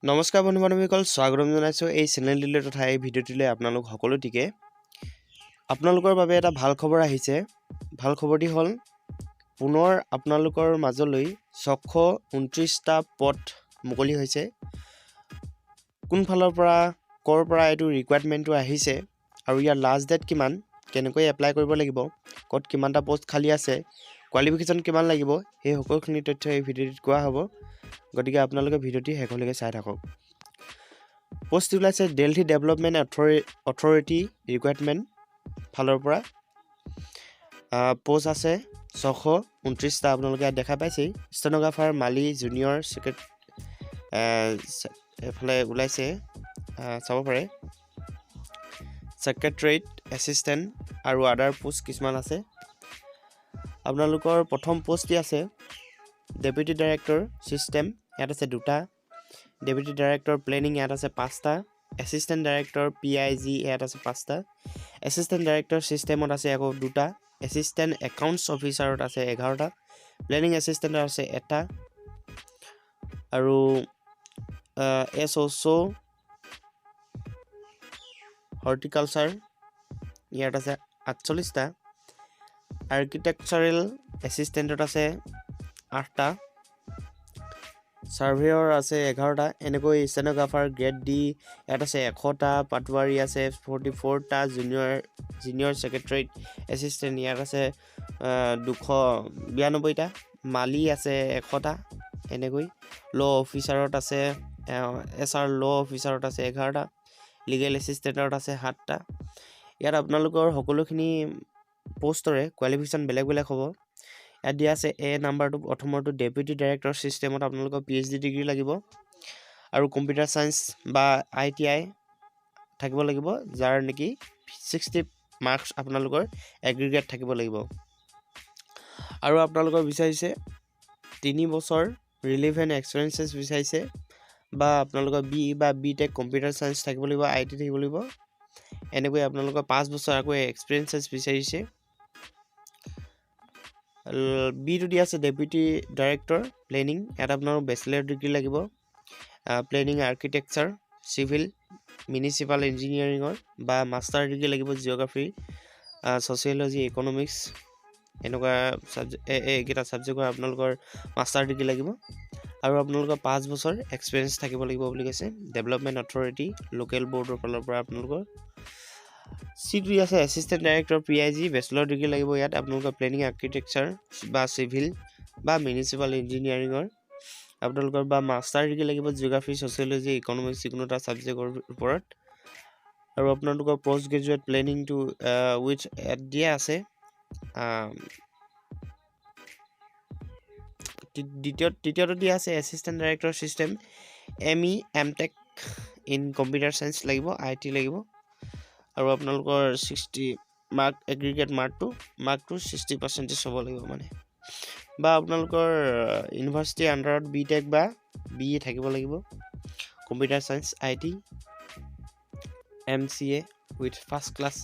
নমস্কাৰ বন্ধু বান্ধৱীসকল, স্বাগতম জনাইছোঁ এই চেনেলটিলৈ তথা এই ভিডিঅ'টিলৈ আপোনালোক সকলোটিকে। আপোনালোকৰ বাবে এটা ভাল খবৰ আহিছে। ভাল খবৰটি হ'ল, পুনৰ আপোনালোকৰ মাজলৈ 629টা পদ মুকলি হৈছে। কোনফালৰ পৰা, ক'ৰ পৰা এইটো ৰিকুৱাৰমেণ্টটো আহিছে আৰু ইয়াৰ লাষ্ট ডেট কিমান, কেনেকৈ এপ্লাই কৰিব লাগিব, ক'ত কিমানটা পষ্ট খালী আছে, কোৱালিফিকেশ্যন কিমান লাগিব, সেই সকলোখিনি তথ্য এই ভিডিঅ'টিত কোৱা হ'ব। গতিকে আপোনালোকে ভিডিঅ'টি শেষলৈকে চাই থাকক। পষ্ট ওলাইছে দেলহি ডেভেলপমেণ্ট অথৰিটি ৰিকুৱাৰমেণ্ট ফালৰ পৰা। পষ্ট আছে 629টা, আপোনালোকে ইয়াত দেখা পাইছেই। ষ্টেন'গ্ৰাফাৰ, মালি, জুনিয়ৰ এইফালে ওলাইছে, চাব পাৰে। ছেক্ৰেটেৰিয়েট এছিষ্টেণ্ট আৰু আদাৰ পোষ্ট কিছুমান আছে। আপোনালোকৰ প্ৰথম পষ্টটি আছে ডেপুটি ডাইৰেক্টৰ ছিষ্টেম, ইয়াত আছে দুটা। ডেপুটি ডাইৰেক্টৰ প্লেনিং, ইয়াত আছে পাঁচটা। এছিষ্টেণ্ট ডাইৰেক্টৰ পিআইজি, ইয়াত আছে পাঁচটা। এছিষ্টেণ্ট ডাইৰেক্টৰ ছিষ্টেমত আছে আকৌ দুটা। এছিষ্টেণ্ট একাউণ্টছ অফিচাৰত আছে 11টা। প্লেনিং এছিষ্টেণ্টত আছে এটা। আৰু এছ অ' হৰ্টিকালচাৰ, ইয়াত আছে 48টা। আৰ্কিটেকচাৰেল এছিষ্টেণ্টত আছে আঠটা। ছাৰ্ভেয়ৰ আছে 11টা। এনেকৈ ষ্টেন'গ্ৰাফাৰ গ্ৰেড ডি, ইয়াত আছে 100টা। পাটোৱাৰী আছে 44টা। জিনিয়ৰ ছেক্ৰেটেৰিয়েট এছিষ্টেণ্ট, ইয়াত আছে 292টা। মালি আছে 100টা। এনেকৈ ল' অফিচাৰত আছে, এছ আৰ ল' অফিচাৰত আছে 11টা। লিগেল এছিষ্টেণ্টত আছে সাতটা। ইয়াত আপোনালোকৰ সকলোখিনি পষ্টৰে কোৱালিফিকেশ্যন বেলেগ বেলেগ হ'ব। ইয়াত দিয়া আছে এ নাম্বাৰটো, প্ৰথমৰটো ডেপুটি ডাইৰেক্টৰ ছিষ্টেমত আপোনালোকৰ পিএইচডি ডিগ্ৰী লাগিব আৰু কম্পিউটাৰ ছায়েন্স বা আইটিআই থাকিব লাগিব, যাৰ নেকি 60 মাৰ্কছ আপোনালোকৰ এগ্ৰিগেট থাকিব লাগিব। আৰু আপোনালোকৰ বিচাৰিছে 3 বছৰ ৰিলিভেণ্ট এক্সপেৰিয়েঞ্চেছ বিচাৰিছে বা আপোনালোকৰ বিই বা বি টেক কম্পিউটাৰ ছায়েন্স থাকিব লাগিব, IT থাকিব লাগিব। এনেকৈ আপোনালোকৰ 5 বছৰ আকৌ এক্সপেৰিয়েঞ্চেছ বিচাৰিছে। বিটো দিয়া আছে ডেপুটি ডাইৰেক্টৰ প্লেনিং, ইয়াত আপোনাৰ বেচেলাৰ ডিগ্ৰী লাগিব প্লেনিং, আৰ্কিটেকচাৰ, চিভিল, মিউনিচিপাল ইঞ্জিনিয়াৰিঙৰ বা মাষ্টাৰ ডিগ্ৰী লাগিব জিঅ'গ্ৰাফী, ছ'চিয়লজি, ইকনমিক্স এনেকুৱা ছাবজেক্ট, এইকেইটা ছাবজেক্টৰ আপোনালোকৰ মাষ্টাৰ ডিগ্ৰী লাগিব আৰু আপোনালোকৰ 5 বছৰ এক্সপিৰিয়েঞ্চ থাকিব লাগিব বুলি কৈছে ডেভেলপমেণ্ট অথৰিটি লোকেল বৰ্ডৰ ফালৰ পৰা। আপোনালোকৰ চিটো আছে assistant director PIG, bachelor degree লাগিব ইয়াত আপোনালোকৰ প্লেনিং, আৰ্কিটেকচাৰ বা চিভিল বা মিউনিচিপাল ইঞ্জিনিয়াৰিঙৰ আপোনালোকৰ বা মাষ্টাৰ ডিগ্ৰী লাগিব জিঅ'গ্ৰাফী, ছ'চিয়লজি, ইকনমিক্স যিকোনো এটা ছাবজেক্টৰ ওপৰত। আৰু আপোনালোকৰ পষ্ট গ্ৰেজুৱেট প্লেনিংটো উইথ ইয়াত দিয়া আছে। দ্বিতীয় তৃতীয়টো দিয়া আছে assistant director system, ME, M Tech in computer science লাগিব, IT লাগিব আৰু আপোনালোকৰ 60 মাৰ্ক এগ্ৰিগেট মাৰ্কটো 60 পাৰ্চেণ্টেজ হ'ব লাগিব মানে, বা আপোনালোকৰ ইউনিভাৰ্চিটিৰ আণ্ডাৰত বি টেক বা বি ই থাকিব লাগিব, computer science, IT, MCA with first class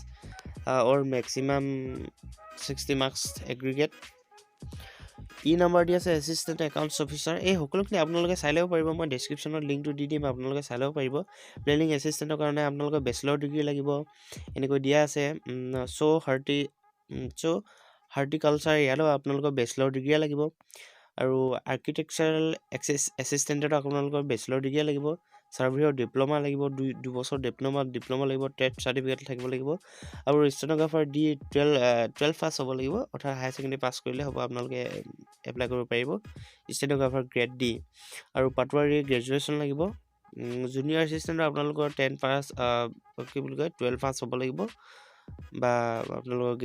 or maximum 60 marks aggregate। E number দি আছে এছিষ্টেণ্ট একাউণ্টছ অফিচাৰ। এই সকলোখিনি আপোনালোকে চাই ল'ব পাৰিব, মই ডেছক্ৰিপশ্যনত লিংকটো দি দিম, আপোনালোকে চাই ল'ব পাৰিব। প্লেনিং এছিষ্টেণ্টৰ কাৰণে আপোনালোকৰ বেচেলৰ ডিগ্ৰী লাগিব, এনেকৈ দিয়া আছে। চ' হাৰ্টিকালচাৰ, ইয়াতো আপোনালোকৰ বেচেলৰ ডিগ্ৰীয়ে লাগিব আৰু আৰ্কিটেকচাৰেল এছিষ্টেণ্টত আপোনালোকৰ বেচেলৰ ডিগ্ৰীয়ে লাগিব। ছাৰ্ভেয়ৰ ডিপ্ল'মা লাগিব, 2 দুবছৰ ডিপ্ল'মা লাগিব, ট্ৰেড চাৰ্টিফিকেট থাকিব লাগিব। আৰু ষ্টেন'গ্ৰাফাৰ ডি 12 পাছ হ'ব লাগিব, অৰ্থাৎ হায়াৰ ছেকেণ্ডেৰী পাছ কৰিলে হ'ব, আপোনালোকে এপ্লাই কৰিব পাৰিব ষ্টেন'গ্ৰাফাৰ গ্ৰেড ডি। আৰু পাটোৱাৰী গ্ৰেজুৱেশ্যন লাগিব। জুনিয়ৰ এছিষ্টেণ্টৰ আপোনালোকৰ 10 পাছ, কি বুলি কয়, 12 পাছ হ'ব লাগিব বা আপোনালোকৰ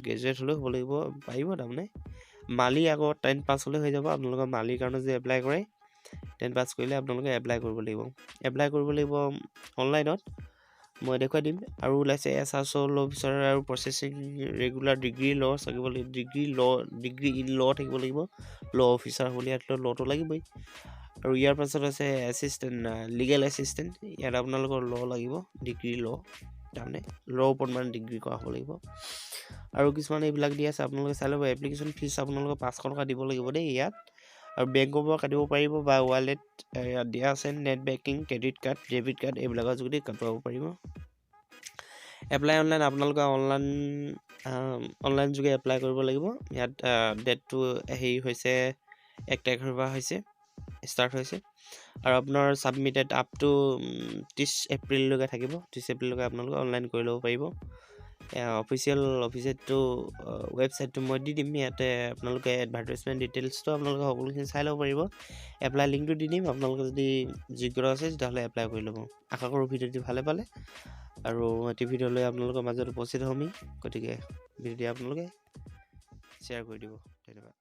গ্ৰেজুৱেট হ'লেও হ'ব লাগিব, পাৰিব তাৰমানে। মালি আকৌ 10 পাছ হ'লে হৈ যাব। আপোনালোকৰ মালিৰ কাৰণে যদি এপ্লাই কৰে, 10 পাছ কৰিলে আপোনালোকে এপ্লাই কৰিব লাগিব। এপ্লাই কৰিব লাগিব অনলাইনত, মই দেখুৱাই দিম। আৰু ওলাইছে এছ আৰ ল' অফিচাৰ আৰু প্ৰচেছিং ৰেগুলাৰ ডিগ্ৰী ল' থাকিব লাগিব, ডিগ্ৰী ইন ল' থাকিব লাগিব। ল' অফিচাৰ হ'লে ইয়াত ল'টো লাগিবই। আৰু ইয়াৰ পাছত আছে এছিষ্টেণ্ট, লিগেল এছিষ্টেণ্ট, ইয়াত আপোনালোকৰ ল' লাগিব, ডিগ্ৰী ল', তাৰমানে ল' ওপৰত মানে ডিগ্ৰী কৰা হ'ব লাগিব। আৰু কিছুমান এইবিলাক দি আছে, আপোনালোকে চাই ল'ব। এপ্লিকেশ্যন ফিজ আপোনালোকে 500 টকা দিব লাগিব দেই ইয়াত। আৰু বেংকৰ পৰা কাটিব পাৰিব বা ৱালেট ইয়াত দিয়া আছে, net banking, credit card, debit card এইবিলাকৰ যোগেদি কটোৱাব পাৰিব। এপ্লাই অনলাইন, আপোনালোকে অনলাইন যোগে এপ্লাই কৰিব লাগিব। ইয়াত ডেটটো হেৰি হৈছে, 1 তাৰিখৰ পৰা হৈছে, ষ্টাৰ্ট হৈছে আৰু আপোনাৰ ছাবমিটেড আপ টু 30 এপ্ৰিললৈকে থাকিব। 30 এপ্ৰিললৈকে আপোনালোকে অনলাইন কৰি ল'ব পাৰিব। অফিচিয়েল অফিচটো ৱেবছাইটটো মই দি দিম ইয়াতে। আপোনালোকে এডভাৰটাইজমেণ্ট ডিটেইলছটো আপোনালোকে সকলোখিনি চাই ল'ব পাৰিব। এপ্লাই লিংকটো দি দিম। আপোনালোকে যদি যোগ্যতা আছে, তেতিয়াহ'লে এপ্লাই কৰি ল'ব। আশা কৰোঁ ভিডিঅ'টো ভালে পালে আৰু এটি ভিডিঅ' লৈ আপোনালোকৰ মাজত উপস্থিত হ'মহি। গতিকে ভিডিঅ'টি আপোনালোকে শ্বেয়াৰ কৰি দিব। ধন্যবাদ।